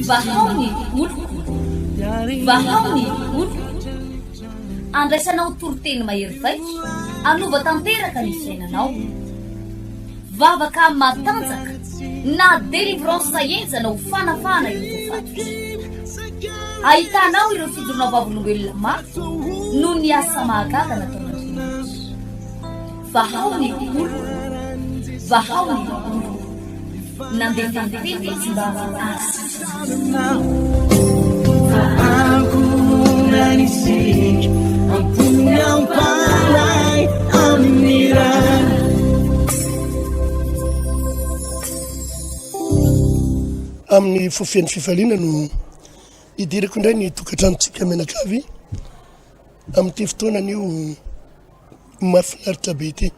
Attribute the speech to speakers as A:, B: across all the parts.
A: Vahao ny oloko, vahao ny oloko. Andraisanao toriteny mahery vaika, hanova tanteraka ny fiainanao. Vavaka matanjaka na délivrance henjana ho fanafahana ireo voafatotra. Ahitanao ireo fijoroana vavolombelona mafy noho ny asa mahagaga nataon'Andriamanitra. Vahao ny oloko, vahao ny oloko. Nandefa ny teny izy mba hahasitrana.
B: Amin'ny fo feno fifaliana no idirako indray ny tokantranontsika mianakavy amin'ity fotoana anio mahafinaritra be ity.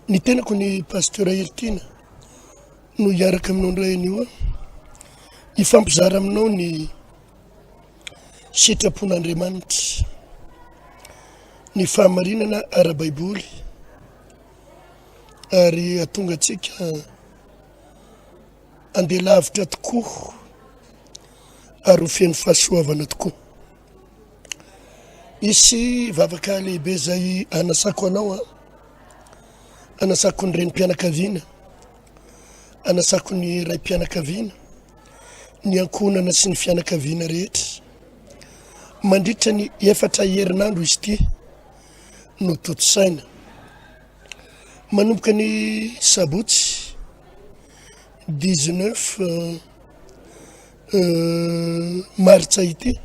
B: Ny tenako ny Pasteur Heritiana no hiaraka aminao indray anio aho hifampizara aminao ny sitrapon'Andriamanitra, ny fahamarinana ara-baiboly ary hatonga antsika andeha lavitra tokoa ary ho feno fahasoavana tokoa. Hisy vavaka lehibe izay anasako anao an, anasako ny renim-pianakaviana, anasako ny raim-pianakaviana, ny ankohonana sy ny fianakaviana rehetra. Mandritra ny efatra herinandro izy ity no tontosaina. Manomboka ny sabotsy 19 euh, martsa ity.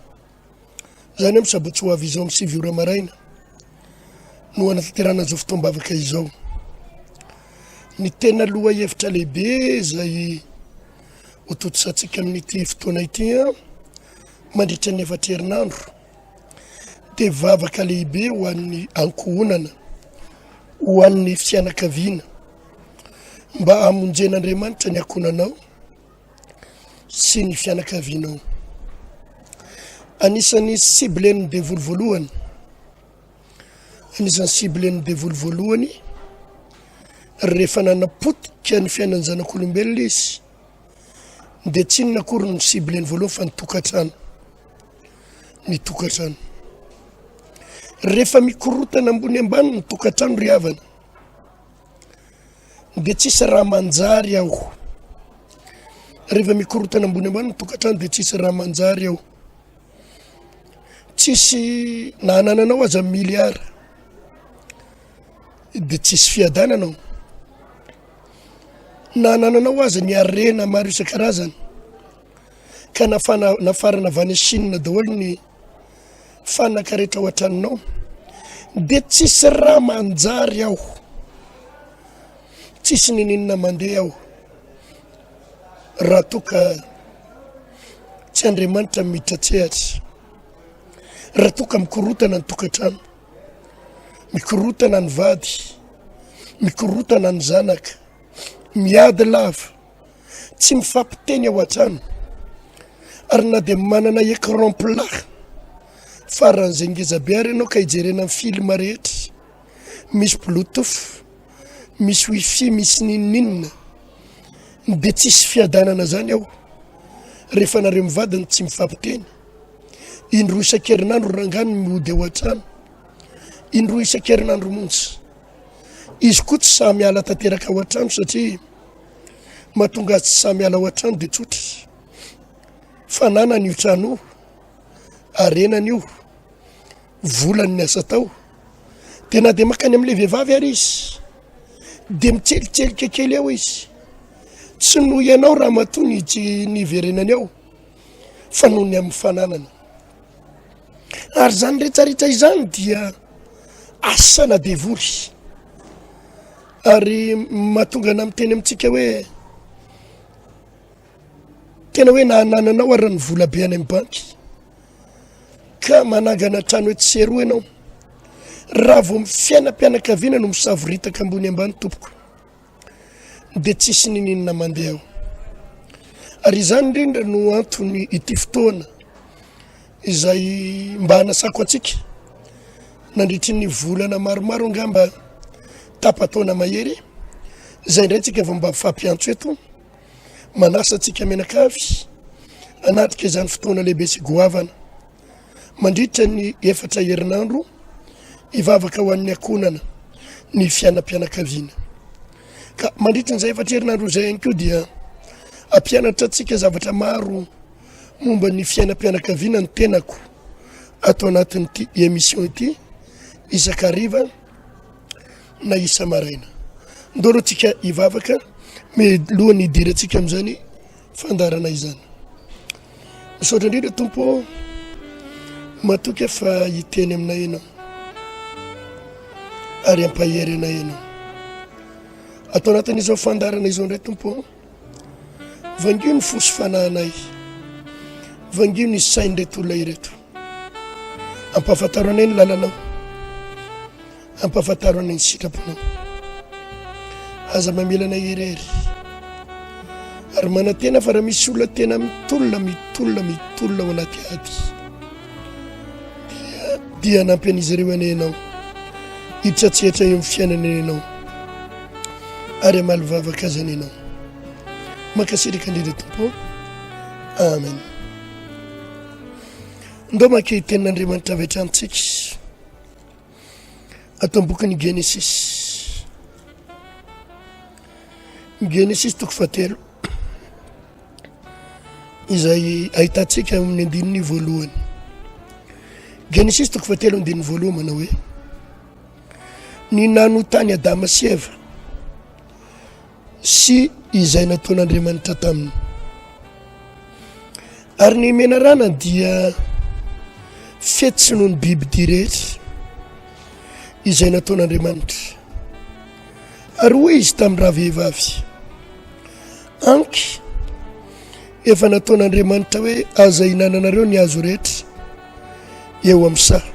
B: Izany amin'ny sabotsy ho avy izao amin'ny 9 ora maraina no hanatanterahana izao fotoam-bavaka izao. Ny tena lohahevitra lehibe izay ho tontosantsika amin'ity fotoana ity mandritra ny efatra herinandro dia vavaka lehibe ho an'ny ankohonana, ho an'ny fianakaviana mba hamonjen'Andriamanitra ny ankohonanao sy ny fianakavianao. Anisan'ny ciblen'ny devoly voalohany, anisan'ny ciblen'ny devoly voalohany rehefa nanapotika ny fiainan'ny zanak'olombelona izy dia tsy inona akory ny cibleny voalohany fa ny tokantrano, ny tokantrano. Rehefa mikorotana ambony ambany ny tokantrano ry havana dia tsisy raha manjary ao. Rehefa mikorotana ambony ambany ny tokantrano dia tsisy raha manjary ao. Tsisy na anananao aza milliard dia tsisy fiadanana ao. Na anananao aza ny harena maro isan-karazany ka nafana nafarana avy any Chine daholo ny fanaka rehetra ao an-tranonao dia tsisy raha manjary ao, tsisy nininona mandeha ao raha toa ka tsy Andriamanitra miditra an-tsehatra, raha toa ka mikorotana ny tokantrano, mikorotana ny vady, mikorotana ny zanaka, miady lava. tsy mifampiteny ao an-trano ary na dia manana écran plat faran'izay ngeza be ary ianao ka hijerena ny film rehetra, misy bluetooth, misy wifi, misy n'inon'inona dia tsisy fiadanana zany ao rehefa nareo mivady no tsy mifampiteny. Indroa isan-kerinandro rangahy no mody ao an-trano, indroa isan-kerinandro monja. Izy koa tsy sahy miala tanteraka ao an-trano satria mahatonga azy tsy sahy miala ao an-trano dia tsotra. Fananany io trano io, harenany io, volany ny asa tao. Dia na dia mankany amin'ilay vehivavy ary izy, dia mitselitselika kely ao izy. Tsy noho ianao ramatoa ny tsy niverenany ao, fa noho ny amin'ny fananana. Ary izany rehetrarehetra izany dia asana devoly. Ary mahatonga ana miteny amintsika hoe tena hoe na anananao ary ny vola be any amin'ny banky ka manangana trano etsy sy eroa ianao, raha vao fiainam-pianakaviana no misavoritaka ambony ambany tompoko dia tsisy nininona mandeha ao. Ary izany indrindra no antony ity fotoana izay mba hanasako antsika nandritry ny volana maromaro angamba tapa-taona mahery. Izay indray tsika vao mba mifampiantso eto. Manasa antsika mianakavy hanatrika izany fotoana lehibe sy goavana mandritra ny efatra herinandro hivavaka ho an'ny ankohonana ny fiainam-pianakaviana. Ka mandritra an'izay efatra herinandro izay ihany koa dia hampianatra antsika zavatra maro momba ny fiainam-pianakaviana ny tenako ato anatin'ity émission ity isan-kariva na isa-maraina. Ndao aloha tsika hivavaka mialohan'ny hidirantsika amin'izany fandaharana izany. Misaotra indrindra Tompo ô, matoky aho fa hiteny aminay Ianao ary hampahery anay Ianao. Ato anatin'izao fandaharana izao indray Tompo ô, vangio ny fo sy fanahinay, vangio ny sain'ireto olona ireto. Ampahafantaro anay ny lalanao. Ampahafantaro anay ny sitraponao. Aza mamela anay irery. Ary manantena fa raha misy olona tena mitolona, mitolona, mitolona ao anaty ady, dia, dia hanampy an'izy ireo anie ianao. Hiditra an-tsehatra eo amin'ny fiainany anie ianao. Ary hamaly vavaka azy anie ianao. Mankasitraka indrindra Tompo. Amen. Ndao maka tenin'Andriamanitra avy hatrany tsika. Ato amin'ny bokin'ny Genesisy. Genesisy toko fahatelo izay ahitantsika amin'ny andininy voalohany. Genesisy toko fahatelo andininy voalohany manao hoe ny nanotany Adama sy Eva sy izay nataon'Andriamanitra taminy. Ary ny menarana dia fetsy noho ny bibidia rehetra izay nataon'Andriamanitra. Ary hoy izy tamin'ny ravehivavy, Anky, efa nataon'Andriamanitra hoe aza hinananareo ny hazo rehetra eo amin'ny saha.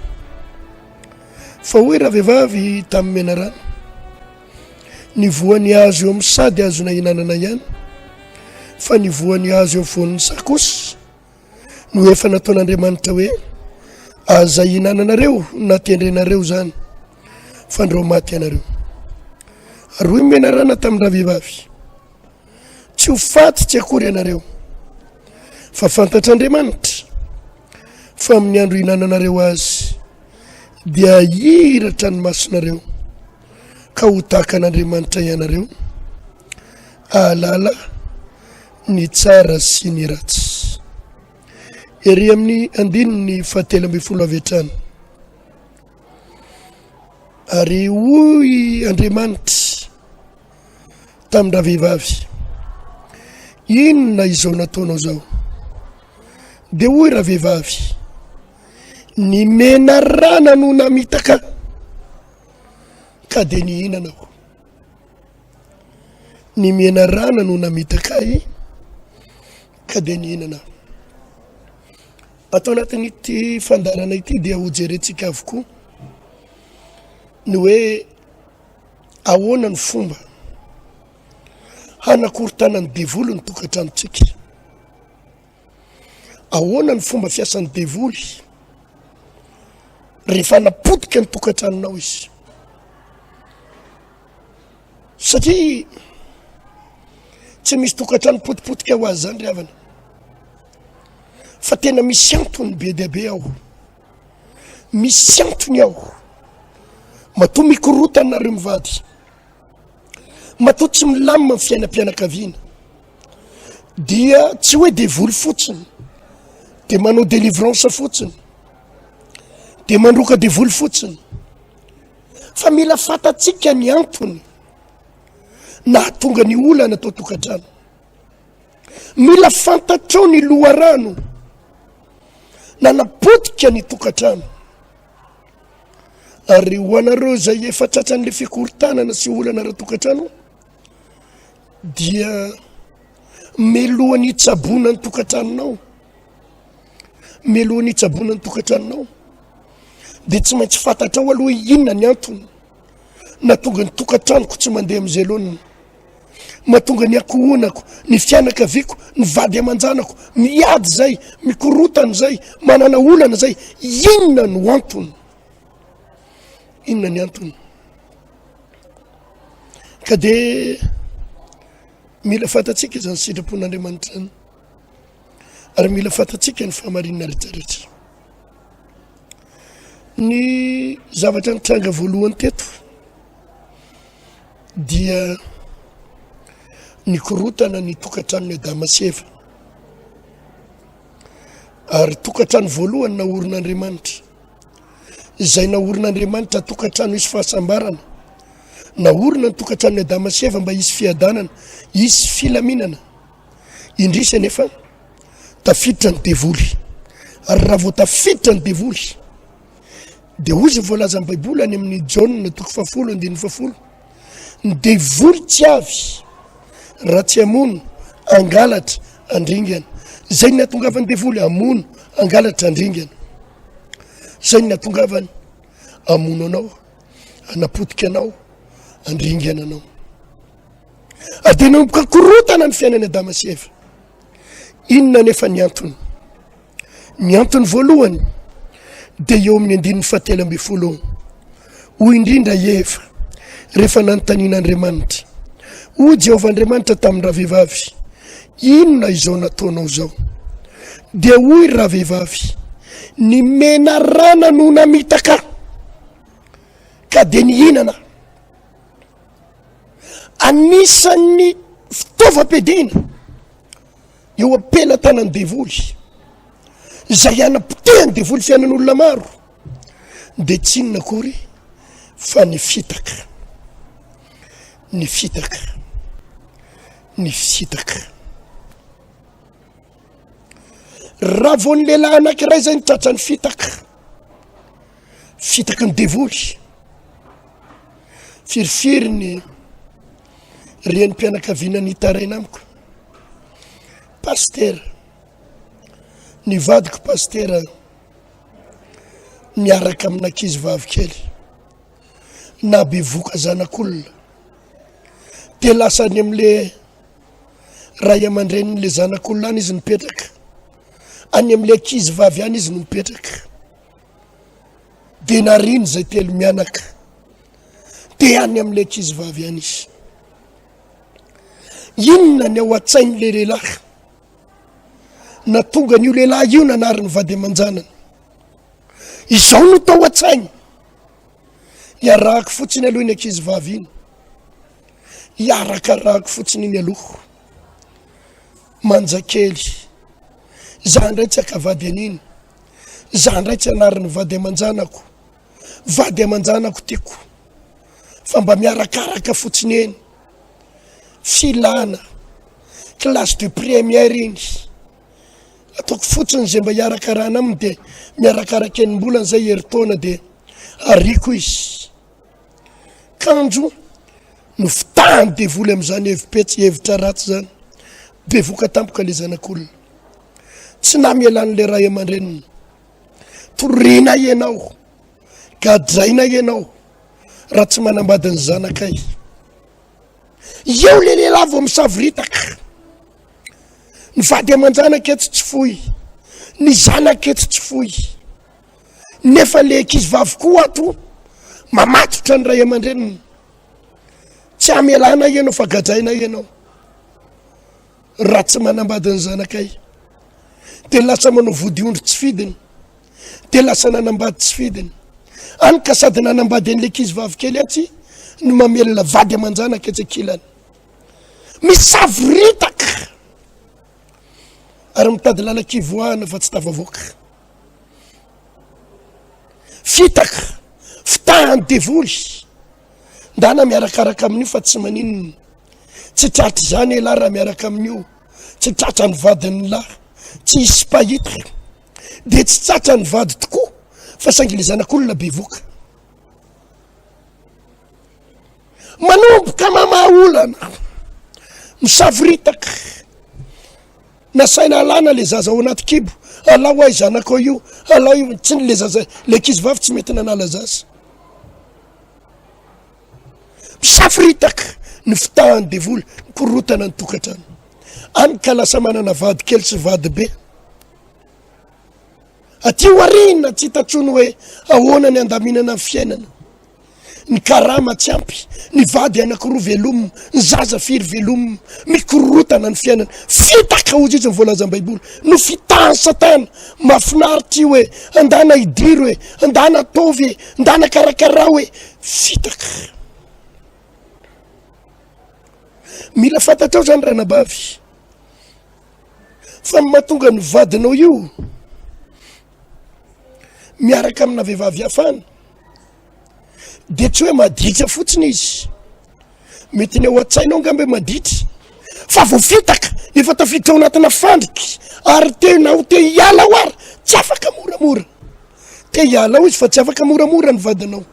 B: Fa hoy ravehivavy tamin'ny menarana, Ny voan'ny hazo eo amin'ny saha dia azonay ihinanana ihany, fa ny voan'ny hazo eo afovoan'ny saha kosa no efa nataon'Andriamanitra hoe, Aza ihinananareo na tendrenareo izany, fandrao maty ianareo. Ary hoy ny menarana tamin'ny ravehivavy, Tsy ho faty tsy akory ianareo, fa fantatr'Andriamanitra fa amin'ny andro ihinananareo azy dia hihiratra ny masonareo ka ho tahaka an'Andriamanitra ianareo, hahalala ny tsara sy ny ratsy. Ery amin'ny andininy fahatelo ambin'ny folo avy hatrany. Ary hoy Andriamanitra tamin-dravehivavy, Inona izao nataonao izao? Dia hoy ravehivavy, Ny menarana no namitaka ahy, ka dia nihinana aho. Ny menarana no namitaka ahy, ka dia nihinana aho. Ato anatin'ity fandaharana ity dia hojerentsika avokoa ny hoe ahoana ny fomba hanakorontanan'ny devoly ny tokantranontsika. Ahoana ny fomba fiasan'ny devoly rehefa napotika ny tokantranonao izy? Satria tsy misy tokantrano potipotika ho azy zany ry havana. Fa tena misy antony be dia be ao. Misy antony ao. Matoa mikorotana nareo mivady. Matoa tsy milamina ny fiainam-pianakaviana. Dia tsy hoe devoly fotsiny. Dia manao délivrance fotsiny. Dia mandroaka devoly fotsiny. Fa mila fantatsika ny antony nahatonga ny olana tao tokantrano. Mila fantatrao ny loharano nanapotika ny tokantrano. Ary ho anareo izay efa tratran'le fikorontanana sy olana ara-tokantrano dia melohan'ny hitsaboana ny tokantranonao, melohan'ny hitsaboana ny tokantranonao dia tsy maintsy fantatrao aloha inona ny antony nahatonga ny tokantranoko tsy mandeha amin'izay laoniny. Mahatonga ny ankohonako, ny fianakaviako, ny vady aman-janako miady izay, mikorotana izay, manana olana izay. Inona no antony? Inona ny antony? Ka dia. Mila fantatsika izany sitrapon'Andriamanitra izany ary mila fantatsika ny fahamarinana rehetrarehetra. Ny zavatra nitranga voalohany teto dia nikorotana ny tokantranon'i Adama sy Eva. Ary tokantrano voalohany naorin'Andriamanitra. Izay naorin'Andriamanitra tokantrano hisy fahasambarana. Naorina ny tokantranon'i Adama sy Eva mba hisy fiadanana, hisy filaminana. Indrisy anefa, tafiditra ny devoly. Ary raha vao tafiditra ny devoly, dia hoy izay voalazan'ny Baiboly any amin'ny Jaona toko fahafolo andininy fahafolo, ny devoly tsy avy raha tsy hamono, hangalatra, handringana. Izay ny nahatongavan'ny devoly, hamono, hangalatra, handringana. Izay ny nahatongavany, hamono anao, hanapotika anao, handringana anao. Ary dia nanomboka korontana ny fiainan'i Adama sy Eva. Inona anefa ny antony? Ny antony voalohany dia eo amin'ny andininy fahatelo ambin'ny folo eo. Hoy indrindra i Eva rehefa nanontanian'Andriamanitra. Hoy Jehovah Andriamanitra tamin'ny ravehivavy, inona izao nataonao izao? Dia hoy ravehivavy, ny menarana no namitaka ahy, ka dia nihinana aho. Anisan'ny fitaovam-piadiana eo am-pelatanan'ny devoly, izay anapotehan'ny devoly fiainan'olona maro, dia tsy inona akory fa ny fitaka. Ny fitaka. Ny fitaka. Raha vao ny lehilahy anankiray izay ny tratran'ny fitaka, fitaky ny devoly, Firifiry ny renim-pianakaviana nitaraina amiko. Pasitera, ny vadiko pasitera miaraka amina ankizy vavy kely na bevoka zanak'olona de lasa any am'le ray aman-drenin'le zanak'olona any izy nipetraka, any am'le ankizy vavy any izy no mipetraka. Dia nariany izay telo mianaka. Dia any amin'ilay ankizy vavy any izy. Inona ny ao an-tsain'ilay lehilahy? Na tonga an'io lehilahy io nanary ny vady aman-janany. Izao no tao an-tsainy. Iarahako fotsiny aloha iny ankizy vavy iny. Iarakarahako fotsiny iny aloha. Manja kely. Za indray tsy akavady an'iny. Za ndray tsy hanary ny vady aman-janako, vady aman-janako tiako fa mba miarakaraka fotsiny eny, filana, classe de première iny, ataoko fotsiny zay mba hiarakarahana aminy de miarakaraka enim-bolana zay herintaona de ariako izy. Kanjo nofitahan'ny devoly amin'izany hevi-petsy, hevitra ratsy zany, bevoka tampoka le zanak'olona. Tsy namelan'ilay ray aman-dreniny. Torina ianao, gadraina ianao raha tsy manambady ny zanakay. Eo le lehilahy vao misavoritaka. Ny vady aman-janaka etsy tsy foy, ny zanaka etsy tsy foy. Nefa le ankizy vavy koa ato mamatotra ny ray aman-dreniny. Tsy amelana ianao fa gadraina ianao. Raha tsy manambady ny zanakay de lasa manao vodiondry tsy fidiny, de lasa nanambady tsy fidiny. Any ka sady nanambady an'le ankizy vavy kely atsy no mamelona vady aman-janaka etsy ankilany. Misavoritaka ary mitady lalan-kivoahana fa tsy tafavoaka. Fitaka, fitahan'ny devoly. Ndana miarakaraka amin'io fa tsy maninona. Tsy tratra izany elah raha miaraka amin'io. Tsy tratra ny vadin'ny lahy. Tsy hisy mpahita. Dia tsy tratra ny vady tokoa fa saingy le zanak'olona bevoka. Manomboka mamaha olana. Misavoritaka. Nasaina alana le zaza ao anaty kibo. Alao ay zanakao io. Alao io. Tsy le zaza, le ankizy vavy tsy mety nanala zaza. Misaforitaka ny fitahan'ny devoly, mikorotana ny tokantrano. Any ka lasa manana vady kely sy vady be. Aty aoriana tsy hita intsony hoe ahoana ny andaminana ny fiainana. Ny karama tsy ampy, ny vady anakiroa velomina, ny zaza firy velomina, mikorotana ny fiainana. Fitaka hozy izy ny voalazan'ny Baiboly. No fitahan'i Satana. Mahafinaritra io e, andana idiro e, andana ataovy e, andana karakarao e. Fitaka. Mila fantatrao zany ranabavy fa ny mahatonga ny vadinao io miaraka amina vehivavy hafa any de tsy hoe maditra fotsiny izy, mety ny ao an-tsainao angamba hoe maditra fa voafitaka, efa tafiditra ao anatina fandriky ary tena ho te hiala ao ary tsy afaka moramora, te hiala ao izy fa tsy afaka moramora ny vadinao.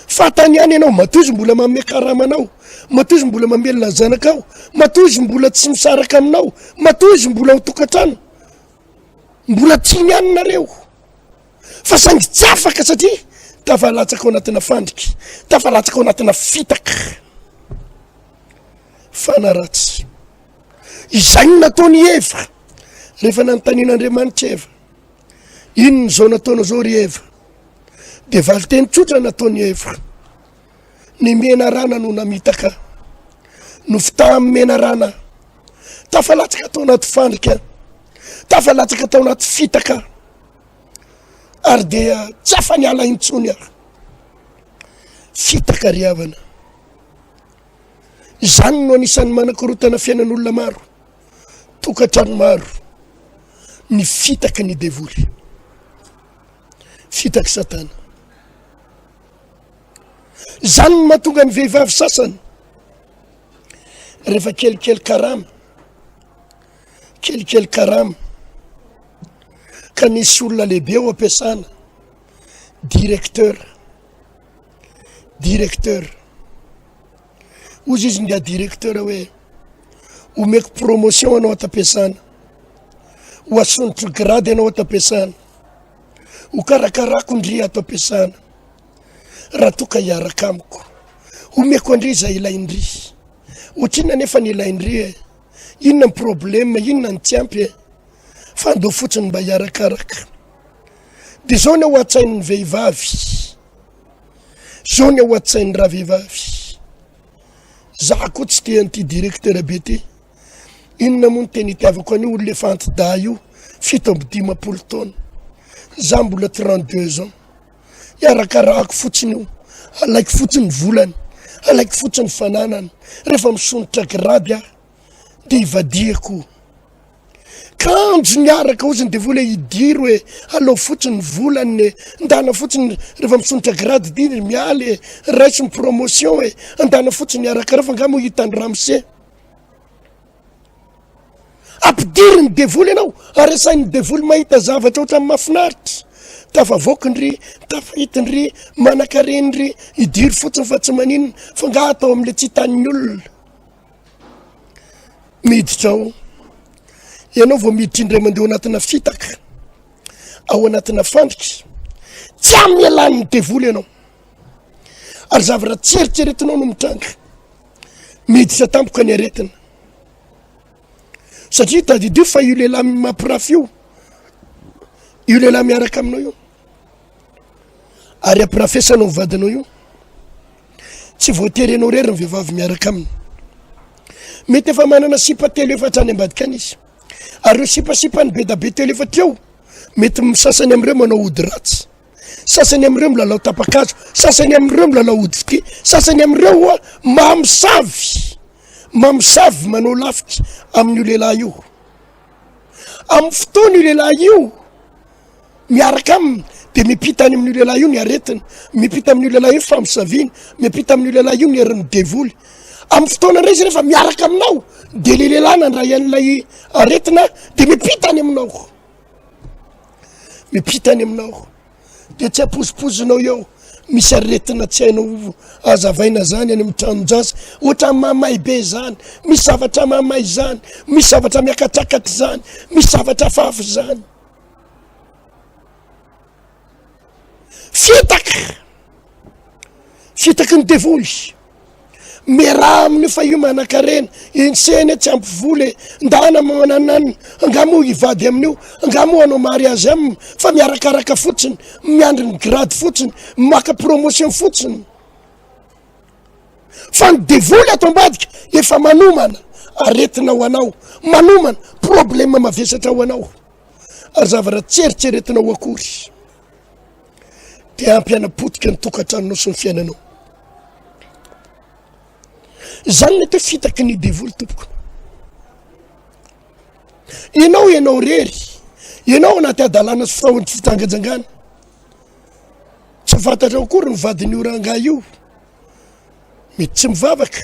B: Fantany ihany ianao, matoa izy mbola manome karama anao, matoa izy mbola mamelona ny zanakao, matoa izy mbola tsy misaraka aminao, matoa izy mbola ao tokantrano, mbola tiany ihany nareo. Fa saingy tsy afaka satria tafalatsaka ao anatina fandrika, tafalatsaka ao anatina fitaka. Fana ratsy. Izay no nataon'i Eva rehefa nanontanian'Andriamanitra Eva. Inona izao nataonao izao ry Eva? Dia valinteny tsotra nataon'i Eva. Ny menarana no namitaka. Nofitahan'ny menarana. Tafalatsaka tao anaty fandrika. Tafalatsaka tao anaty fitaka. Ary dia tsy afa-niala intsony aho. Fitaka ry havana. Izany no anisan'ny manakorotana fiainan'olona maro. Tokantrano maro. Ny fitaky ny devoly. Fitaky satana. Izany no mahatonga ny vehivavy sasany rehefa kelikely karama, kelikely karama, ka nisy olona lehibe ao am-piasana, directeur, directeur, hozy izy nga directeur hoe omeko promotion anao ato am-piasana, ho asondrotro grade ianao ato am-piasana. Ho karakarako ndry ato am-piasana raha toa ka hiaraka amiko. Omeko an-dry izay ilain-dry. Ohatrinona anefa ny ilain-dry e? Inona ny problème, inona ny tsy ampy e? Fa andao fotsiny mba hiarakaraka. Dia izao ny ao an-tsain'ny vehivavy. Izao ny ao an-tsain'ny ravehivavy. Za koa tsy te an'ity directeur be ty. Inona moa no tena itiavako an'io olona efa anti-dahy io, 57 taona, za mbola 32 ans, iarakarahako fotsiny io, alaiko fotsiny ny volany, alaiko fotsiny ny fananany, rehefa misondrotra grady aho de ivadihako. Kanjo niaraka ozy ny devoly hoe idiro e, alao fotsiny ny volany e, ndana fotsiny rehefa misondrotra grady dy miala e, raiso ny promotion e, andana fotsiny iarakarao fa nga moa hitan'ny ramose. Ampidirin'ny devoly ianao ary asain'ny devoly mahita zavatra ohatran'ny mahafinaritra. Tafavoaka ndry, tafahita ndry, manankarena ndry, idiro fotsiny fa tsy maninona, fa nga atao amin'ilay tsy hitan'ny olona. Miditra ao. Ianao vao miditra indray mandeha ao anatina fitaka, ao anatina fandrika, tsy amin'ny devoly ianao. Ary zavatra tsy eritreretinao no mitranga. Miditra tampoka ny aretina. Satria tadidio fa io lehilahy mampirafy io, io lehilahy miaraka aminao io, ary ampirafesanao vadinao io, tsy voatery ianao irery ny vehivavy miaraka aminy. Mety efa manana sipa telo efatra any ambadika any izy. Ary ireo sipasipany be da be telo efatra eo, mety sasany amin'ireo manao ody ratsy. Sasany amin'ireo milalao tapa-kazo, sasany amin'ireo milalao ody fitia, sasany amin'ireo hoa mamosavy, mamosavy manao lafika amin'io lehilahy io. Amin'ny fotoana io lehilahy io miaraka aminy dia miampita any amin'io lehilahy io ny aretina, miampita amin'io lehilahy io ny famosaviana, miampita amin'io lehilahy io ny herin'ny devoly. Amin'ny fotoana indray izy rehefa miaraka aminao dia le lehilahy nandray an'ilay aretina dia miampita any aminao. Mipita any aminao dia tsy apozipozinao eo misy aretina tsy hainao azavaina zany any amin'ny tranon-jaza ohatra mamay be zany misy zavatra mamay zany misy zavatra miakatrakatra zany misy zavatra hafahafa zany fitaka fitaky ny devoly. Miaraha amin'io fa io manankarena, ensehina tsy ampy vola e, ndana manananina, angaha moa hivady amin'io, angaha moa hanao mariage aminy fa miarakaraka fotsiny, miandry ny grade fotsiny, maka promotion fotsiny. Fa ny devoly ato ambadika efa manomana aretina ho anao, manomana problème mavesatra ho anao, ary zavatra tsy eritreretinao akory. Dia ampy hanapotika ny tokantranonao sy ny fiainanao. Izany ny atao hoe fitaky ny devoly tompoko. Ianao ianao rery, ianao anaty hadalana sy fahon'ny fijangajangana. Tsy fantatrao akory ny vadin'io rangahy io. Mety tsy mivavaka.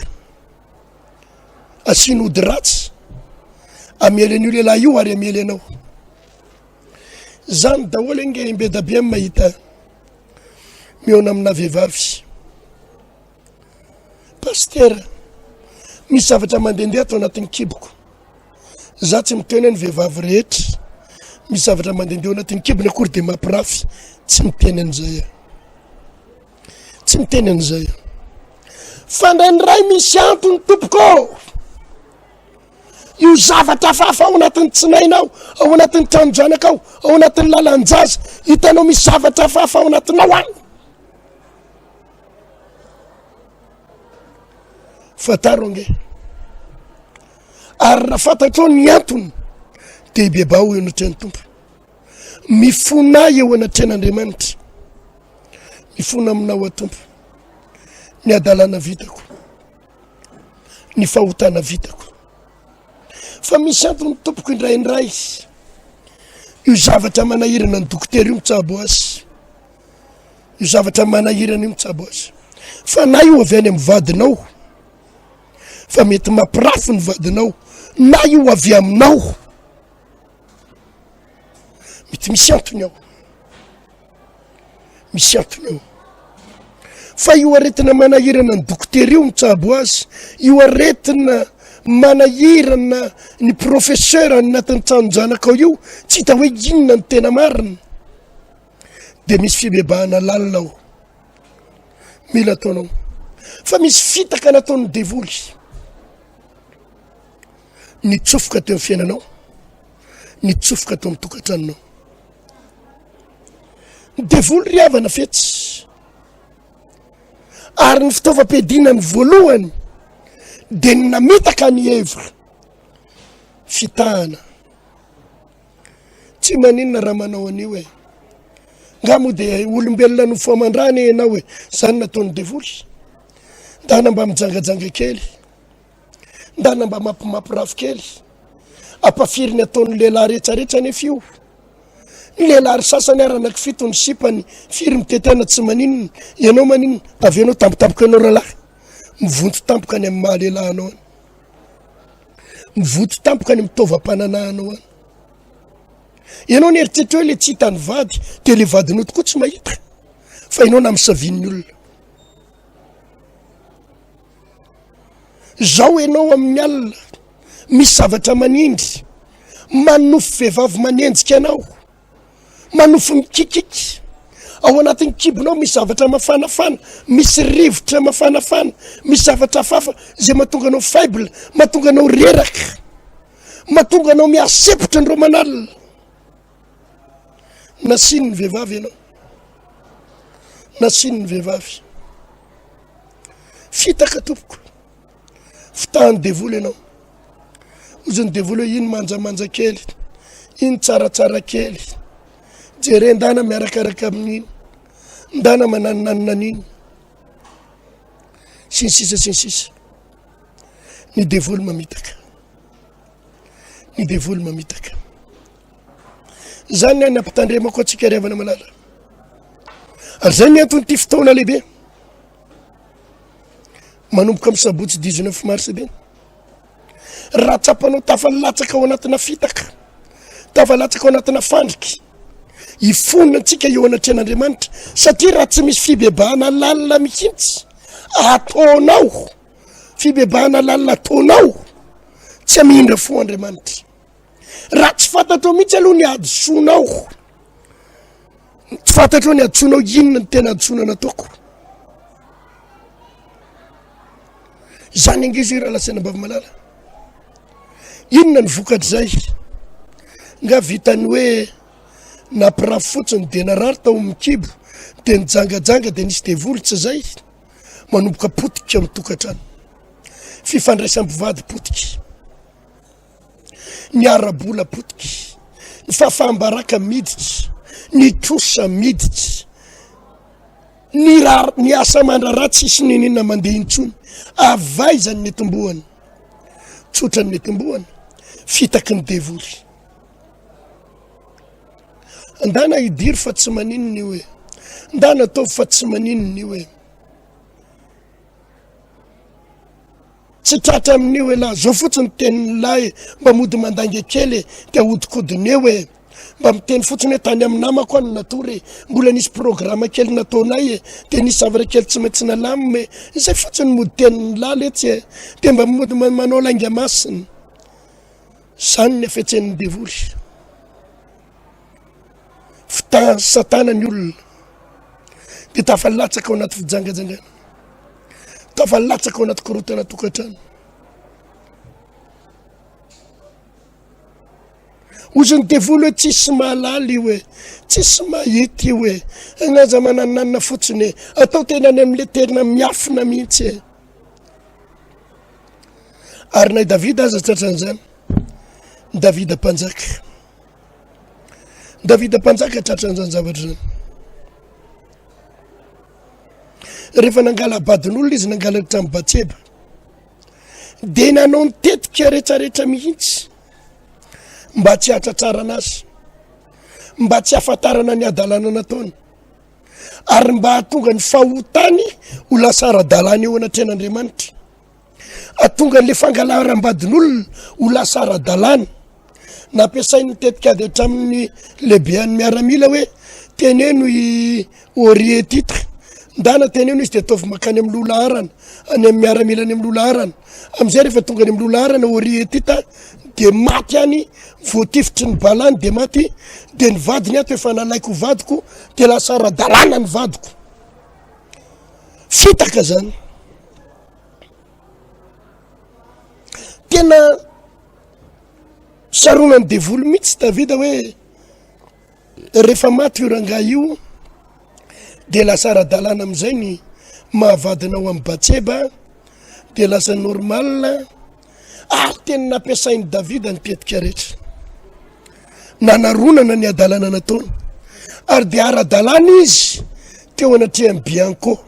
B: Asiany ody ratsy. Amely an'io lehilahy io ary amely anao. Zany daholo ange imbedabe mahita mihaona amina vehivavy. Pasitera, misy zavatra mandehandeha ato anatin'ny kiboko. Za tsy miteny hoe ny vehivavy rehetra misy zavatra mandehandeha ao anatin'ny kibony akory dia mampirafy. Tsy miteny an'izay aho. Tsy miteny an'izay aho. Fa indraindray misy antony tompoko. Io zavatra hafahafa ao anatin'ny tsinainao, ao anatin'ny tranon-janakao, ao anatin'ny lalan-jaza, hitanao misy zavatra hafahafa ao anatinao any. Fantaro ange. Ary raha fantatrao ny antony, dia ibebaho eo anatrehan'ny Tompo. Mifona eo anatrehan'Andriamanitra. Mifona aminao aho Tompo. Ny hadalana vitako. Ny fahotana vitako. Fa misy antony tompoko indraindray io zavatra manahirana ny dokotera io mitsabo azy. Io zavatra manahirana io mitsabo azy. Fa na io avy any amin'ny vadinao, fa mety mampirafy ny vadinao, na io avy aminao. Mety misy antony ao. Misy antony ao. Fa io aretina manahirana ny dokotera io mitsabo azy, io aretina manahirana ny professeur any anatin'ny tranon-janakao io, tsy hita hoe inona ny tena marina. Dia misy fibebahana lalina ao. Mila ataonao. Fa misy fitaka nataon'ny devoly. Nitsofoka teo amin'ny fiainanao, nitsofoka teo amin'ny tokantranonao. Ny devoly ry havana fetsy. Ary ny fitaovam-piadiana ny voalohany dia ny namitaka ny Eva. Fitahana. Tsy maninona raha manao an'io e. Nga moa dia olombelona nofo aman-drà anie ianao e. Zany nataon'ny devoly. Ndana mba mijangajanga kely. Ndana mba mampimapirafy kely. Ampafiry ny ataon'ny lehilahy rehetrarehetra anefa io. Ny lehilahy ry sasany ary anankifito ny sipany, firy mitety aina tsy maninona. Ianao maninona? Avy eo ianao tampotampoka ianao rahalahy. Mivonto tampoka any amin'ny maha lehilahy anao any. Mivonto tampoka any amin'ny taovam-pananahanao any. Ianao nieritreritra hoe le tsy hitan'ny vady, dia le vadinao tokoa tsy mahita. Fa ianao namisavian'ny olona. Zao ianao amin'ny alina, misy zavatra manindry, manofy vehivavy manenjika anao, manofy mikikiky. Ao anatin'ny kibonao misy zavatra mafanafana, misy rivotra mafanafana, misy zavatra hafahafa izay mahatonga anao faible, mahatonga anao reraka, mahatonga anao mihasempotra andro aman'alina. Nasian'ny vehivavy ianao, nasian'ny vehivavy. Fitaka tompoko, fitahan'ny devoly ianao. Ozy ny devoly hoe iny manjamanja kely, iny tsaratsara kely. Jere ndana miarakaraka amin'iny, ndana mananonanona an'iny. Sy ny sisa sy ny sisa. Ny devoly mamitaka. Ny devoly mamitaka. Izany ny any ampitandremako antsika ry havana malala. Ary izay ny anton'ity fotoana lehibe. Manomboka amin'ny sabotsy 19 mars be. Raha tsapanao tafalatsaka ao anatina fitaka, tafalatsaka ao anatina fandriky, hifona antsika eo anatrehan'Andriamanitra, satria raha tsy misy fibebahana lalina mihitsy ataonao, fibebahana lalina ataonao, tsy hamindra fo Andriamanitra. Raha tsy fantatrao mihitsy aloha ny hadisoanao, tsy fantatrao ny hadisoanao, inona ny tena hadisoana nataoko? Zany ange izy io rahalahy sy anabavy malala. Inona ny vokatr'izay? Nga vitan'ny hoe nampirafy fotsiny dia narary tao amin'ny kibo dia nijangajanga dia nisy devoly tsy zay? Manomboka potika amin'ny tokantrano. Fifandraisam-pivady potika. Ny ara-bola potika. Ny fahafaham-baraka miditra. Ny trosa miditra. Ny rar, ny asa aman-draharaha tsisy n'inon'inona mandeha intsony. Avy aiza ny nitomboany? Tsotra ny nitomboany, fitaky ny devoly. Ndana idiro fa tsy maninona io e. Ndana ataovy fa tsy maninona io e. Tsy tratra amin'io elah, zao fotsiny tenin'lah e, mba mody mandainga kely e, de ahodikodiny eo e, mba miteny fotsiny hoe tany amin'ny namako aho no natory e, mbola nisy programa kely nataonay e, de nisy zavatra kely tsy maintsy nalamina e, izay fotsiny mody tenin'lah letsy e, de mba mody manao lainga masina. Zany ny hafetsen'ny devoly. Fitahan'i Satana ny olona dia tafalatsaka ao anaty fijangajangana, tafalatsaka ao anaty korontana tokantrano. Ozy ny devoly hoe tsisy mahalala io e, tsisy mahita io e, aza manananana fotsiny e, atao tena any amin'le tena miafina mihitsy e. Ary na i Davida aza tratran'izany, Davida mpanjaka. Davida mpanjaka tratran'izany zavatra izany. Rehefa nangala-badin'olona izy, nangalatra tamin'i Batseba, dia nanao ny tetika rehetrarehetra mihitsy mba tsy hahatratrarana azy, mba tsy hahafantarana ny hadalana nataony, ary mba hahatonga ny fahotany ho lasa ara-dalàna eo anatrehan'Andriamanitra. Atonga an'le fangalaram-badin'olona ho lasa ara-dalàna. Nampiasain'ny tetikady hatramin'ny lehibean'ny miaramila hoe teneno i Orie Titre. Ndana teneno izy de ataovy makany amin'ny loha laharana, any amin'ny miaramila any amin'ny loha laharana. Amin'izay rehefa tonga any amin'ny loha laharana Orie Titre de maty any, voatifitry ny bala any de maty, de ny vadiny ato efa nalaiko ho vadiko, de lasa ara-dalàna ny vadiko. Fitaka zany. Tena saronan'ny devoly mihitsy Davida hoe rehefa maty io rangahy io de lasa ara-dalàna amin'izay ny mahavadinao amin'i Batseba de lasa normal ary tena nampiasain'i Davida ny tetika rehetra nanaronana ny hadalana nataony ary de ara-dalàna izy teo anatrehan'i Bianco.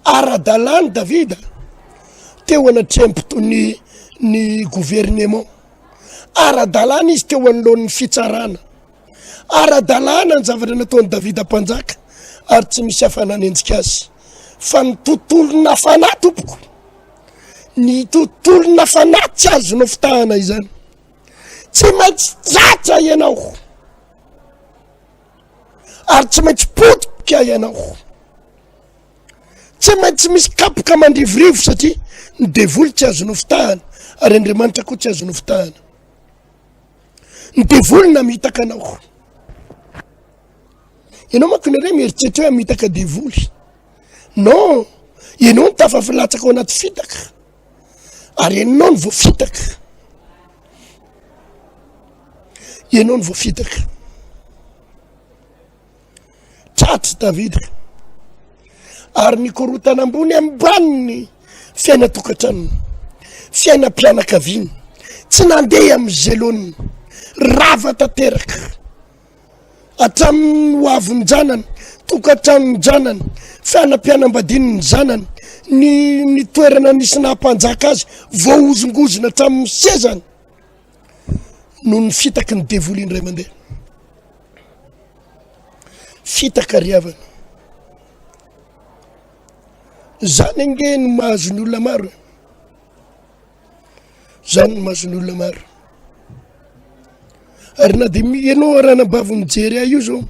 B: Ara-dalàna Davida teo anatrehan'ny ny gouvernement. Ara-dalàna izy teo anoloan'ny fitsarana. Ara-dalàna ny zavatra nataon'i Davida mpanjaka ary tsy misy hafa nanenjika azy. Fa ny tontolo nafana tompoko, ny tontolo nafana tsy azonao fitahana izany. Tsy maintsy tratra ianao ary tsy maintsy potika ianao. Tsy maintsy misy kapoka mandrivorivo satria ny devoly tsy azonao fitahana ary Andriamanitra koa tsy azonao fitahana. Ny devoly namitaka anao. Ianao manko indraindray mieritreritra hoe hamitaka devoly. Non, ianao no tafafilatsaka ao anaty fitaka ary ianao no voafitaka. Ianao no voafitaka. Tratry Davida ary nikorontana ambony ambany ny fiainan-tokantranony, fiainam-pianakaviany. Tsy nandeha amin'ny zeloniny, rava tanteraka hatramin'ny ho avin-janany, tokantranon-janany, fianam-pianambadiany ny zanany, ny ny toerana nisy naha-mpanjaka azy voahozongozona hatramin'ny sezany noho ny fitaky ny devoly indray mandeha. Fitaka ry havana. Zany ange no mahazo ny olona maro e. Zany no mahazo ny olona maro. Ary na dia ianao ranabavy mijery ahy io zao,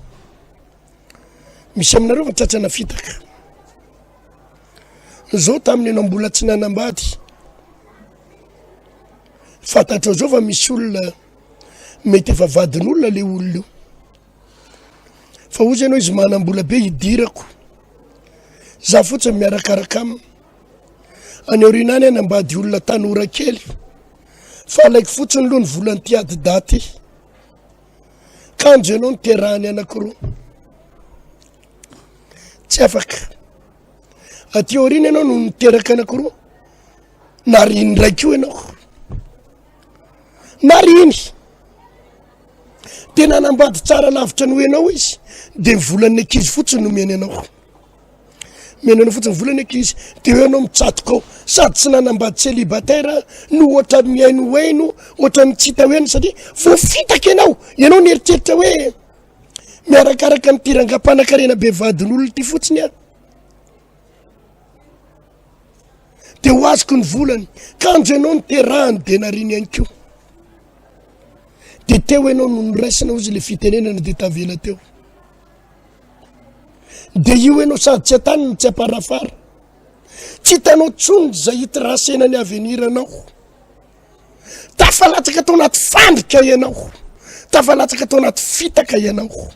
B: misy aminareo fa tratrana fitaka. Zao tamin'ny ianao mbola tsy nanambady, fantatrao zao fa misy olona mety efa vadin'olona le olona io. Fa hozy ianao izy manam-bola be hidirako. Za fotsiny miarakaraka aminy. Any aoriana any hanambady olona tanora kely fa alaiko fotsiny aloha ny volan'ity adidahy ty. Kanjo ianao niterahany anankiroa. Tsy afaka. Aty aoriana ianao no niteraka anankiroa. Nariny indray koa ianao. Nariny. Tena nanambady tsara lavitra noho ianao izy, dia ny volan'ny ankizy fotsiny no omeny anao. Omeny anao fotsiny volan'ny ankizy, dia eo ianao mitsatoka ao. Sady tsy nanambady célibataire no ohatran'ny mihainohaino, ohatran'ny tsy hita hoe satria voafitaka ianao. Ianao nieritreritra hoe miarakaraka amin'ity rangahy mpanankarena be vadin'olona ity fotsiny aho. Dia ho azoko ny volany. Kanjo ianao niterahany dia nariny ihany koa. Dia teo ianao no noraisina hozy le fitenenana dia tavela teo. Dia io ianao sady tsy atany no tsy aparafara. Tsy hitanao tsony izay hitrasena ny avenir anao. Tafalatsaka tao anaty fandrika ianao. Tafalatsaka tao anaty fitaka ianao.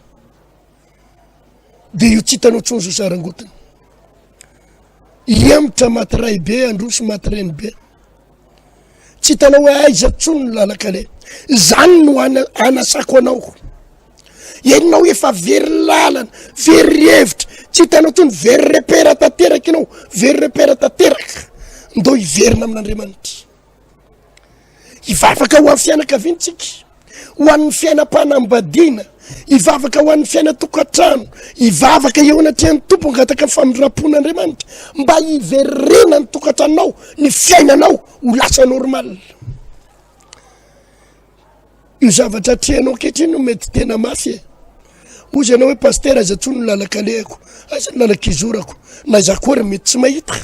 B: Dia io tsy hitanao tsony zo sarangotiny. Hihemotra maty ray be handroso maty reny be. Tsy hitanao hoe aiza tsony ny lalan-kaleha. Izany no anasako anao. Ianao efa very lalana, very hevitra, tsy hitanao tsony, very repera tanteraka ianao, very repera tanteraka. Ndao hiverina amin'Andriamanitra. Hivavaka ho an'ny fianakaviantsika, ho an'ny fiainam-panambadiana, hivavaka ho an'ny fiainan-tokantrano, hivavaka eo anatrehan'ny Tompo hangataka ny famindram-pon'Andriamanitra mba hiverenan'ny tokantranonao, ny fiainanao ho lasa normal. Io zavatra atrehanao ankehitriny no mety tena mafy e. Hoy ianao hoe pasitera aiza tsony ny lalan-kalehako, aiza ny lalan-kizorako, na izaho koa ary mety tsy mahita.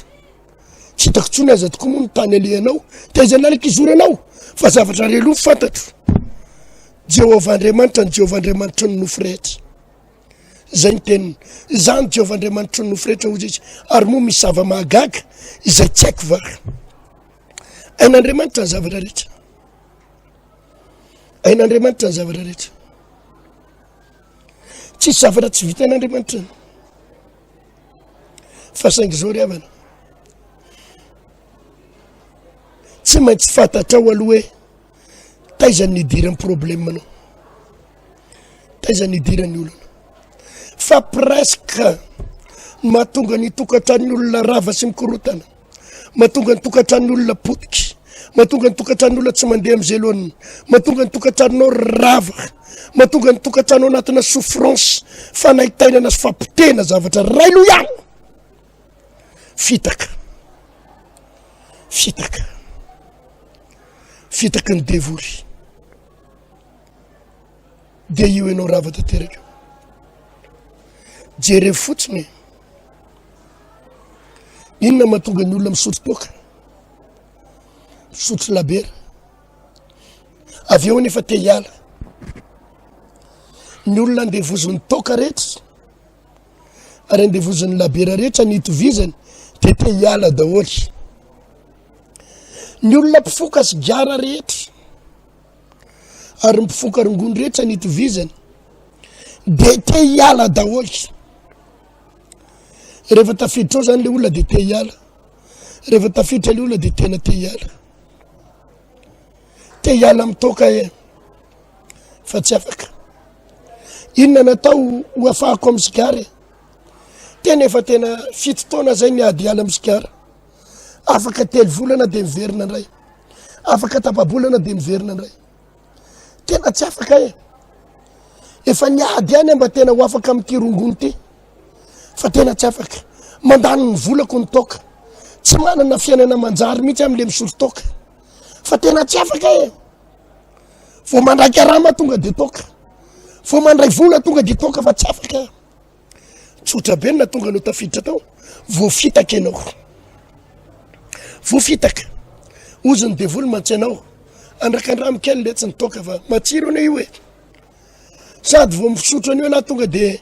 B: Tsy hitako tsony aza tokoa moa ny tany alehanao, dia aiza ny lalan-kizoranao? Fa zavatra re aloha fantatro, Jehovah Andriamanitra ny Jehovah Andriamanitry ny nofo rehetra. Izay ny teniny. Izaho ny Jehovah Andriamanitry ny nofo rehetra hoy izy, ary moa misy zava-mahagaga izay tsy haiko va? Hain'Andriamanitra ny zavatra rehetra. Hain'Andriamanitra ny zavatra rehetra. Tsisy zavatra tsy vitan'Andriamanitra. Fa saingy izao ry havana, tsy maintsy fantatrao aloha hoe taiza ny nidiran'ny problème anao, taiza ny nidiran'ny olana. Fa presque ny mahatonga ny tokantran'ny olona rava sy mikorotana, mahatonga ny tokantran'ny olona potiky, mahatonga ny tokantran'ny olona tsy mandeha amin'izay laoniny, mahatonga ny tokantranonao rava, mahatonga ny tokantrano anatina souffrance, fanaintainana sy fampotehana zavatra ray loha ihany. Fitaka. Fitaka. Fitaky ny devoly. Dia io ianao rava tanteraka. Jereo fotsiny e. Inona mahatonga ny olona misotro toaka? Misotro labera. Avy eo anefa te hiala. Ny olona andevozin'ny toaka rehetra ary andevozin'ny labera rehetra ny itovizany dia te hiala daholo. Ny olona mpifoka sigara rehetra ary ny mpifoka rongony rehetra ny itovizany dia te hiala daholo. Rehefa tafiditra ao zany le olona dia te hiala. Rehefa tafiditra le olona dia tena te hiala. Te hiala amin'ny toaka e fa tsy afaka. Inona natao ho afahako amin'ny sigara e? Tena efa tena fito taona zay miady hiala amin'ny sigara. Afaka telo volana dia miverina indray. Afaka tapa-bolana dia miverina indray. Tena tsy afaka e. Efa niady ihany mba tena ho afaka amin'ity rongony ity. Fa tena tsy afaka. Mandany ny volako ny toaka. Tsy manana fiainana manjary mihitsy amin'le misotro toaka. Fa tena tsy afaka e. Vao mandray karama tonga de toaka. Vao mandray vola tonga de toaka fa tsy afaka. Tsotra be ny nahatonga anao tafiditra tao. Voafitaka ianao. Voafitaka. Ozy ny devoly mantsy anao. Andrakandramo kely letsy ny toaka fa matsiro anie io e. Sady vao misotro an'io ianao tonga de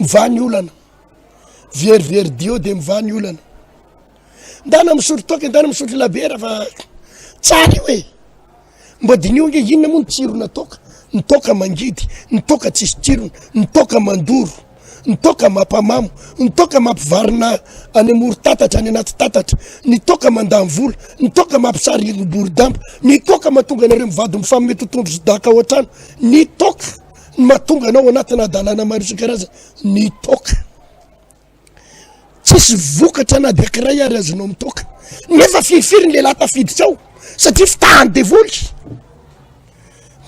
B: mivaha ny olana. Verivery dio de mivaha ny olana. Ndana misotro toaka, ndana misotro labiera fa tsara io e. Mba diniho ange inona moa ny tsirona toaka? Ny toaka mangidy, ny toaka tsisy tsirony, ny toaka mandoro. Ny toaka mampamamo, ny toaka mampivarina any amoron-tatatra, any anaty tatatra, ny toaka mandany vola, ny toaka mampisary boridamba, ny toaka mahatonga anareo mivady mifanome totohondry sy daka ao an-trano, ny toaka no mahatonga anao anatina hadalana maro isan-karazany, ny toaka. Tsisy vokatra na dia kiray ary azonao amin'ny toaka. Nefa firifiry ny lehilahy tafiditra ao satria fitahan'ny devoly.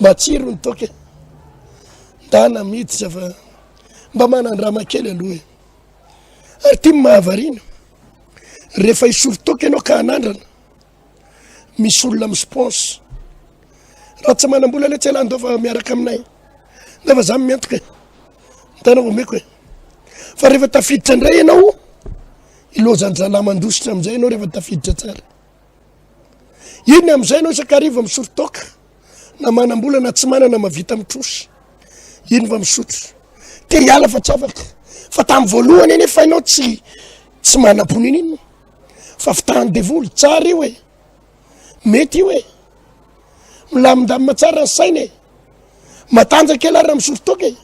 B: Matsiro ny toaka e. Ndana miditra fa mba manandrama kely aloha e. Ary ty mahavariana. Rehefa hisoro toaka ianao ka hanandrana, misy olona mi-sponsor. Raha tsy manam-bola le tsy ialahy ndao fa miaraka aminay. Ndao fa za miantoka e. Ndana omeko e. Fa rehefa tafiditra indray ianao, ilozan-drahalahy mandositra amin'izay ianao rehefa tafiditra tsara. Iny amin'izay ianao isan-kariva misotro toaka, na manam-bola na tsy manana mahavita mitrosa. Iny fa misotro. Te hiala fa tsy afaka. Fa tamin'ny voalohany anefa ianao tsy tsy manam-po n'inon'inona. Fa fitahan'ny devoly, tsara io e. Mety io e. Milamindamina tsara ny saina e. Matanjaka ialahy raha misotro toaka e.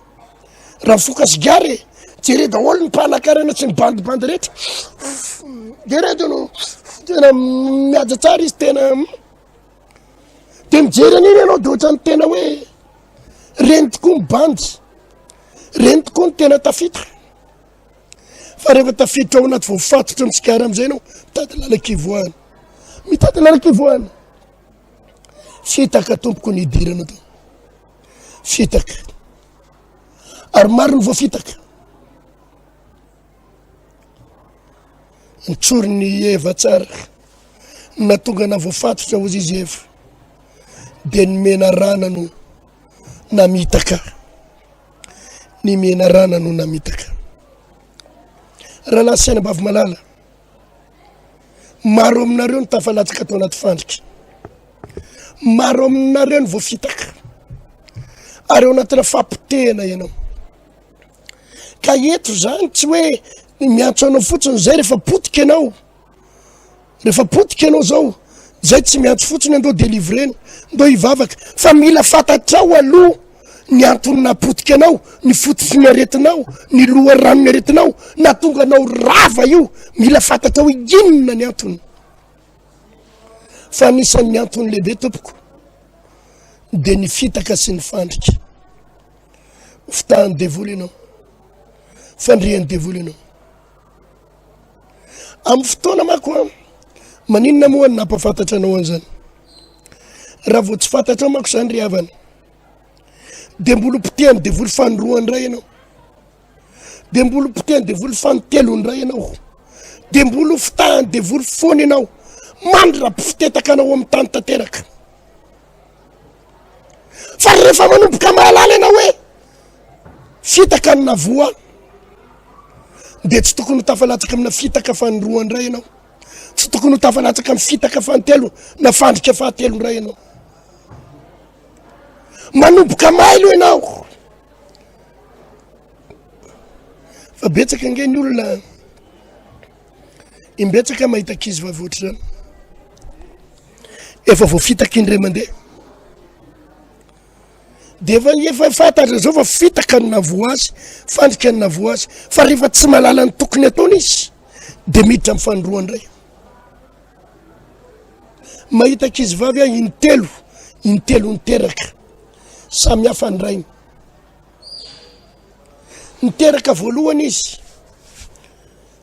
B: Raha mifoka sigara e. Jereo daholo ny mpanakarena sy ny bandibandy rehetra. De reto no tena mihaja tsara izy tena de mijery an'iny ianao de ohatran'ny tena hoe reny tokoa ny bandy, reny tokoa ny tena tafita. Fa rehefa tafiditra ao anaty voafatotra amin'ny sigara amin'izay ianao, mitady lalan-kivoahana. Mitady lalan-kivoahana. Fitaka tompoko ny hidirana tao. Fitaka. Ary maro ny voafitaka. Nitsorin'i Eva tsara. Natonga na voafatotra hozy izy Eva. Dia ny menarana no namitaka. Ny menarana no namitaka. Rahalahy sy anabavy malala, maro aminareo no tafalatsaka tao anaty fandrika. Maro aminareo no voafitaka. Ary ao anatina fapotehana ianao. Ka eto zany tsy hoe miantso anao fotsiny zay rehefa potika ianao. Rehefa potika ianao zao, zay tsy miantso fotsiny andao delivrena, ndao hivavaka, fa mila fantatrao aloha ny antony nahapotika anao, ny fototry ny aretinao, ny loharanon'ny aretinao, nahatonga anao rava io, mila fantatrao hoe inona ny antony. Fa anisan'ny antony lehibe tompoko dia ny fitaka sy ny fandrika. Fitahan'ny devoly ianao, fandrihan'ny devoly ianao. Amin'ny fotoana manko an, maninona moa ny nampafantatra anao an'izany? Raha vao tsy fantatrao manko izany ry havana, dia mbola potehan'ny devoly fanindroany indray ianao, dia mbola potehan'ny devoly fanintelony indray ianao, dia mbola fitahan'ny devoly foana ianao, mandra-pitetaka anao amin'ny tany tanteraka. Fa rehefa manomboka mahalala ianao hoe fitaka ny navoa dia tsy tokony ho tafalatsaka amina fitaka fanindroa indray ianao, tsy tokony ho tafalatsaka amin'ny fitaka fahantelo na fandrika fahatelo indray ianao. Manomboka mailo ianao. Fa betsaka ange ny olona imbetsaka mahita ankizy vavy ohatr'izany. Efa voafitaka indray mandeha. Dia efa efa fantatra zao fa fitaka ny navoa azy, fandrika ny navoa azy, fa rehefa tsy mahalala ny tokony ataony izy dia miditra amin'ny fanindroany indray. Mahita ankizy vavy aho intelo, intelo niteraka, samy hafa ny rainy. Niteraka voalohany izy,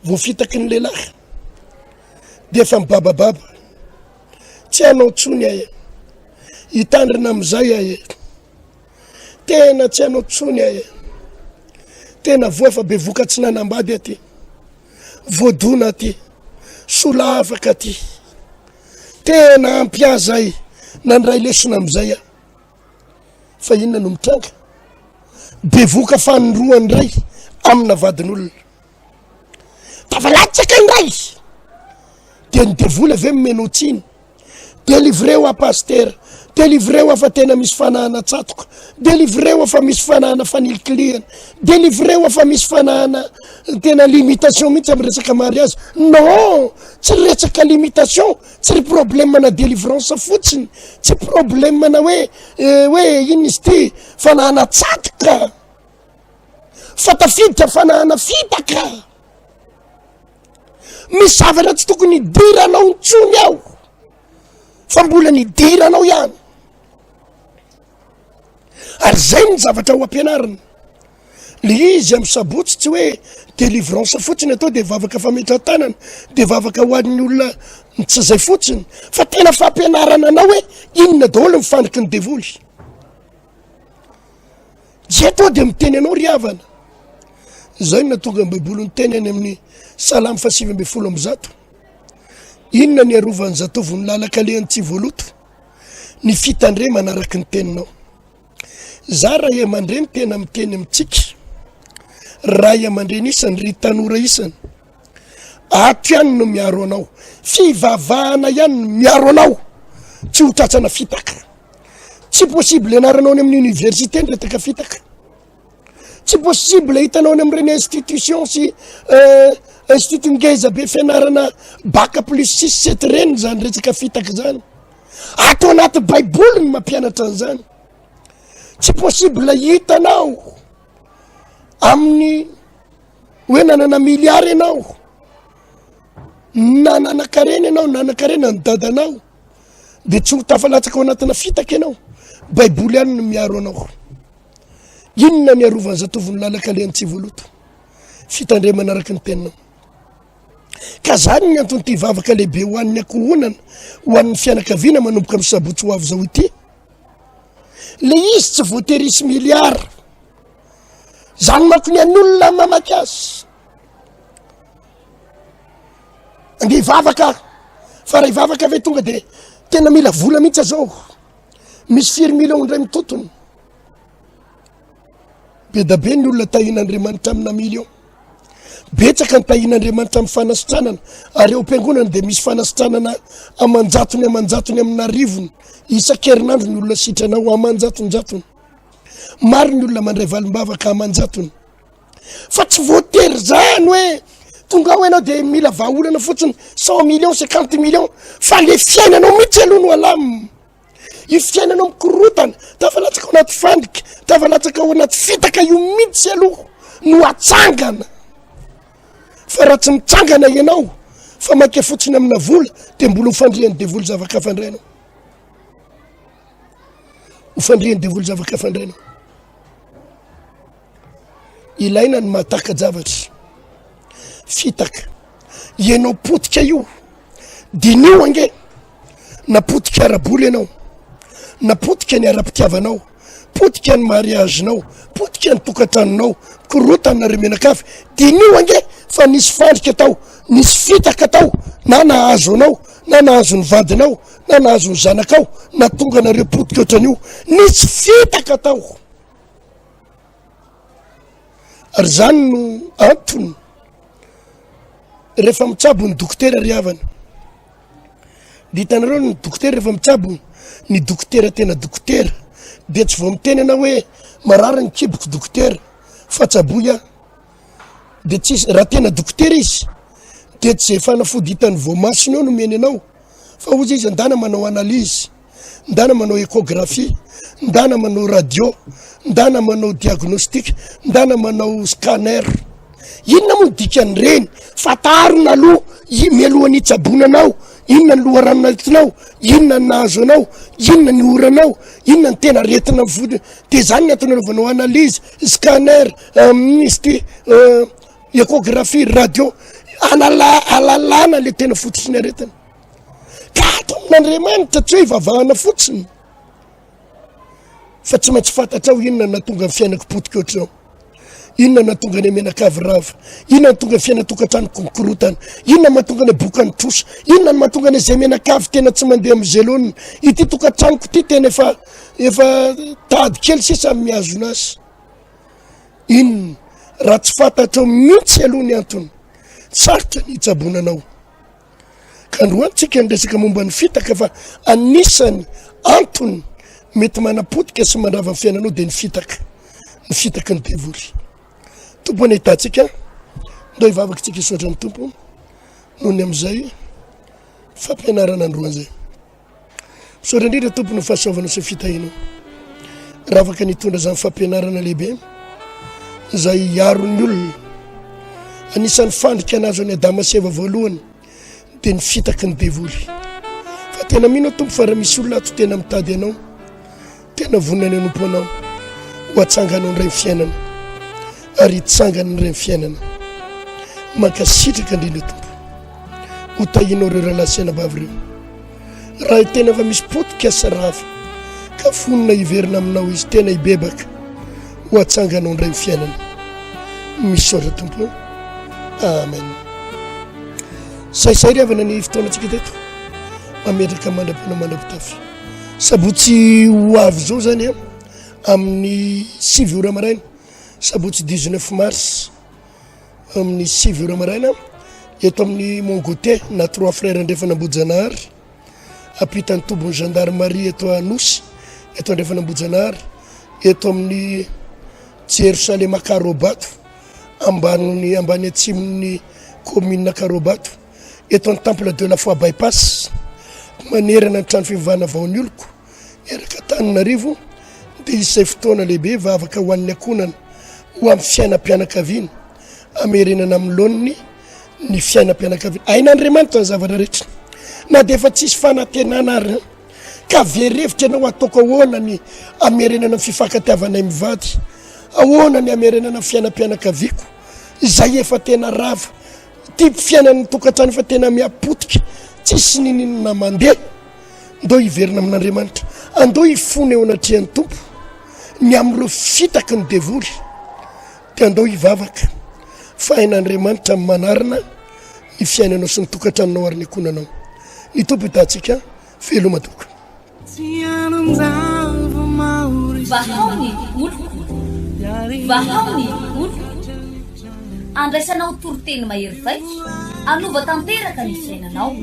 B: voafitaky ny lehilahy, dia efa mibabababa, tsy hanao tsony aho e, hitandrina amin'izay aho e, tena tsy hanao tsony aho e, tena voa efa bevoka tsy nanambady aty, voadona aty, solafaka aty, tena ampy ahy zay, nandray lesona amin'izay aho. Fa inona no mitranga? Bevoka fanindroany indray amina vadin'olona. Tafalatsaka indray. Dia ny devoly avy eo omenao tsiny. Délivré wa pasitera, délivré wa fa tena misy fanahana tsatoka, délivré wa fa misy fanahana fanilikilihana, délivré wa fa misy fanahana tena limitation mihitsy amin'ny resaka mariage. Non, tsy resaka limitation, Tsy ry problème na délivrance fotsiny, tsy problème na hoe eh, hoe inona izy ity fa na anatsatoka. Fa tafiditra fanahana fitaka. Misy zavatra tsy tokony hidiranao intsony ao fa mbola nidiranao ihany. Ary zay ny zavatra ho ampianarina. Le izy amin'ny sabotsy tsy hoe délivrance fotsiny atao de vavaka fametrahan-tanana de vavaka ho an'ny olona tsy zay fotsiny fa tena fampianarana anao hoe inona daholo ny fandriky ny devoly. Zay tonga de miteny anao ry havana. Zay no nahatonga ny baiboly niteny any amin'ny salamo faha 119. Inona ny arovan'ny zatovo ny lalan-kalehany tsy voaloto? Ny fitandremana araka ny teninao. Za ray aman-dreny tena miteny amintsika ray aman-dreny isany ry tanora isany ato ihany no miaro anao fivavahana ihany no miaro anao tsy ho tratrana fitaka tsy possible ianaranao any amin'ny université ny retaka fitaka tsy possible hitanao any amin'ireny institution sy euh, institut ngeza be fianarana bac plus six sept reny zany resaka fitaka zany ato anaty baiboly ny mampianatra an'izany tsy possible hitanao amin'ny hoe nanana milliard ianao nanana karena ianao nanakarena ny dadanao de tsy ho tafalatsaka ao anatina fitaka ianao baiboly ihany no miaro anao inona ny arovan'ny zatovon'ny lalan-kalehany tsy voaloto fitandremana araka ny teninao Ka zany ny anton'ity vavaka lehibe ho an'ny ankohonana, ho an'ny fianakaviana manomboka amin'ny sabotsy ho avy izao ity. Le izy tsy voatery hisy milliard. Zany manko ny an'olona mamaky azy. Andeha hivavaka fa raha hivavaka ve tonga de tena mila vola mihitsy azao. Misy firy million indray mitotona. Be da be ny olona tahian'Andriamanitra amina million. Betsaka ny tahian'Andriamanitra amin'ny fanasitranana ary eo am-piangonana dia misy fanasitranana aman-jatony aman-jatony amin'arivony isan-kerinandro ny olona sitrana ao aman-jatonjatony. Maro ny olona mandray valim-bavaka aman-jatony. Fa tsy voatery zany hoe tonga ao ianao dia mila vahaolana fotsiny 100 millions, 50 millions fa le fiainanao mihitsy aloha no alamina. Io fiainanao mikorotana, tafalatsaka ao anaty fandrika, tafalatsaka ao anaty fitaka io mihitsy aloha no atsangana. Fa raha tsy mitsangana ianao fa maika fotsiny amina vola dia mbola ho fandrian'ny devoly zava-kafa indray ianao. Ho fandrian'ny devoly zava-kafa indray ianao. Ilaina ny mahataka-javatra. Fitaka. Ianao potika io. Diniho ange. Na potika ara-bola ianao. Na potika ny ara-pitiavanao. Potika ny mariagenao. Potika ny tokantranonao. Korotana nareo mianakavy. Diniho ange fa nisy fandrika tao. Nisy fitaka tao. Na nahazo anao. Na nahazo ny vadinao. Na nahazo ny zanakao. Na tonga anareo potika ohatran'io. Nisy fitaka tao. Ary zany no antony rehefa mitsabo ny dokotera ry havana. De hitanareo ny dokotera rehefa mitsabo ny dokotera tena dokotera de tsy vao miteny ianao hoe marary ny kiboko dokotera fa tsaboy aho. De tsisy raha tena dokotera izy de tsy zay fanafody hitany voamasony eo no omeny anao fa hozy izy andana manao analyse. Ndana manao échographie, ndana manao radio, ndana manao diagnostic, ndana manao scanner. Inona moa ny dikan'ireny? Fantarina aloha mialohan'ny hitsaboana anao, inona ny loharanon'aretinao, inona ny nahazo anao, inona ny oranao, inona ny tena aretina vody. De zany ny antony anaovanao analyse, scanner, izy ity, échographie, radio, anala- alalana le tena fototry ny aretina. Ka ato amin'Andriamanitra tsy hoe ivavahana fotsiny fa tsy maintsy fantatrao inona no nahatonga ny fiainako potika ohatr'izao, inona no nahatonga ny menakavy rava, inona no tonga ny fiainan-tokantranoko mikorotana, inona no mahatonga ny bokan'ny trosa, inona no mahatonga ny izay menakavy tena tsy mandeha amin'ny zelona, ity tokantranoko ity tena efa efa tady kely sisa ny mihazona azy. Inona raha tsy fantatrao mihitsy aloha ny antony, sarotra ny hitsaboana anao. Ka androany tsika niresaka momba ny fitaka fa anisany antony mety manapotika sy mandrava ny fiainanao dia ny fitaka, ny fitaky ny devoly. Tompo anie hitantsika, ndao hivavaka tsika hisaotra ny Tompo noho ny amin'izay fampianarana androany izay. Misaotra indrindra Tompo ny fahasoavanao sy ny fitahianao. Raha afaka nitondra izany fampianarana lehibe. izay hiaro ny olona. Anisan'ny fandrika nahazo an'i Adama sy Eva voalohany dia ny fitaky ny devoly. Fa tena mino aho Tompo fa raha misy olona ato tena mitady anao, tena vonona ny hanompo anao, ho atsanganao indray ny fiainana ary hitsangana indray ny fiainana. Mankasitraka indrindra Tompo. Ho tahianao ireo rahalahy sy anabavy ireo. Raha tena efa misy potika sy rava ka vonona hiverina aminao izy tena hibebaka ho atsanganao indray ny fiainana. Misaotra Tompo. Amen. Saisay ry havana ny fotoanantsika teto. Mametraka mandra-pona mandra-pitafy. Sabotsy ho avy izao zany a amin'ny 9 ora maraina. Sabotsy 19 mars. Amin'ny 9 ora maraina eto amin'ny Mont Goûter na Trois Frères Andrefana Ambohijanahary, ampitan'ny tobin'ny gendarmerie eto Anosy, eto Andrefana Ambohijanahary, eto amin'ny Jerosalema Karobato, ambany ambany atsimon'ny commune Karobato, eto amin'ny Temple de la Foi Bypass, manerana ny trano fivavahana vao ny oloko. Eraka Antananarivo dia izay fotoana lehibe vavaka ho an'ny ankohonana, ho amin'ny fiainam-pianakaviana, hamerenana amin'ny laoniny ny fiainam-pianakaviana. Hain'Andriamanitra ny zavatra rehetra, na dia efa tsisy fanantenana ary ka very hevitra ianao, ataoko ahoana ny hamerenana ny fifankatiavanay mivady, ahoana ny hamerenana ny fiainam-pianakaviako izay efa tena rava, ity fiainan'ny tokantrano efa tena mihapotika, tsisy ninininona mandeha. Ndao hiverina amin'Andriamanitra. Andao hifona eo anatrehan'ny Tompo ny amin'ireo fitaky ny devoly. Dia andao hivavaka fa hain'Andriamanitra ny manarina ny fiainanao sy ny tokantranonao ary ny ankohonanao. Ny Tompo hitahantsika. Veloma tompoko.
A: Vahao ny oloko, vahao ny oloko. Andraisanao toriteny mahery vaika, hanova tanteraka ny fiainanao.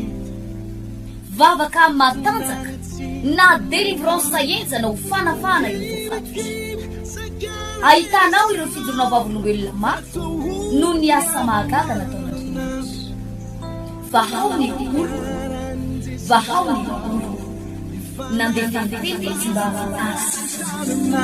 A: Vavaka matanjaka na délivrance henjana ho fanafahana ireo voafatotra. Ahitanao ireo fijoroana vavolombelona mafy noho ny asa mahagaga nataon'Andriamanitra. Vahao ny oloko, vahao ny oloko. Nandefa ny teniny izy mba hahasitrana.